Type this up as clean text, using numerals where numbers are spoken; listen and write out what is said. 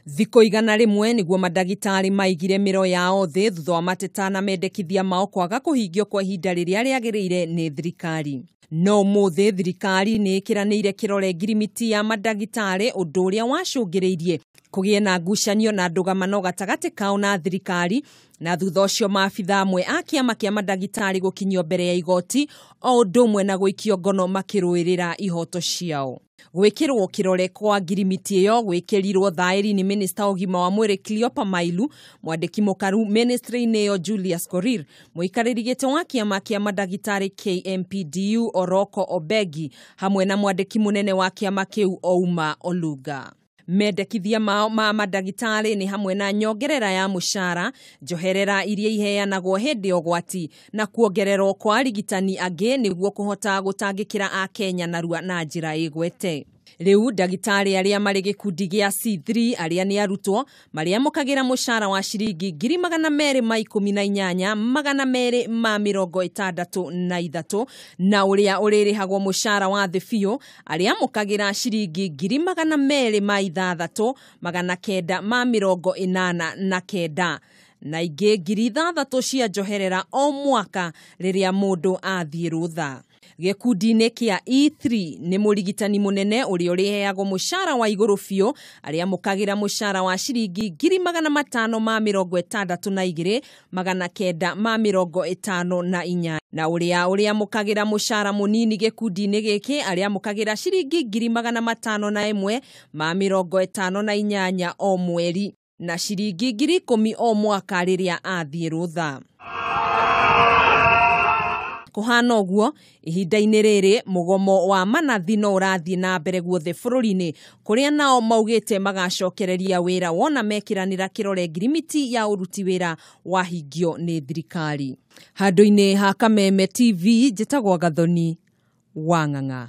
Thikũ 100 nĩguo mandagĩtarĩ maigire mĩro yao thĩ thutha wa mateta na mendekithia mao kwaga kũhingio kwa ihinda rĩrĩa rĩagĩrĩire nĩ thirikari. No ũmũthĩ thirikari nĩ ĩkĩranĩire kĩrore ngirimiti ya mandagĩtarĩ, ũndũ ũrĩa wacũngĩrĩirie kũgĩe na ngucanio na ndũgamano gatagatĩ kao na thirikari, na thutha ũcio maabitha amwe a kĩama kĩa mandagĩtarĩ gũkinyio mbere ya igoti o ũndũ ũmwe na gũikio ngono makĩrũĩrĩra ihoto ciao. Gwĩkĩrwo kĩrore kwa ngirimiti ĩyo gwĩkĩrirwo thaĩri nĩ minista ũgima wa mwĩrĩ Cleopa Mailu, mwandĩki mũkaru ministry-inĩ ĩyo Julius Korir, mũikarĩri gĩtĩ wa kĩama kĩa mandagĩtarĩ KMPDU Oroko Obegi, hamwe na mwandĩki mũnene wa kĩama kĩu Ouma Oluga. Mendekithia mao ma mandagĩtarĩ nĩ hamwe na nyongerera ya mũcara, njoherera iria iheanagwo hĩndĩ ya ũgwati, na kuongererwo kwa arigitani angĩ nĩguo kũhota gũtangĩkĩra Akenya narua na njĩra ĩgwete. Rĩu ndagĩtarĩ arĩa marĩ gĩkundi gĩa C3 arĩa nĩ arutwo marĩamũkagĩra mũcara wa ciringi 218,263, na ũrĩa ũrĩrĩhagwo mũcara wa thĩ biũ arĩamũkagĩra ciringi 206,989, na ingĩ 6,000 cia njoherera o mwaka rĩrĩa mũndũ athiĩ rũtha. Gĩkundi-inĩ kĩa E3 nĩ mũrigitani mũnene ũrĩa ũrĩheagwo mũcara wa igũrũ biũ arĩamũkagĩra mũcara wa ciringi 562,954, na ũrĩa ũrĩamũkagĩra mũcara mũnini gĩkundi-inĩ gĩkĩ arĩamũkagĩra ciringi 501,58 o mweri, na ciringi 10,000 o mwaka rĩrĩa athiĩ rũtha. Kũhana ũguo ihinda-inĩ rĩrĩ mũgomo wa manathi no ũrathiĩ na mbere guothe bũrũri-inĩ, kũrĩa nao maugĩte magacokereria wĩra wona mekĩranĩra kĩrore ngirimiti ya ũruti wĩra wahingio nĩ thirikari. Handũ-inĩ ha Kameme TV, njĩtagwo Gathoni wa Ng'ang'a.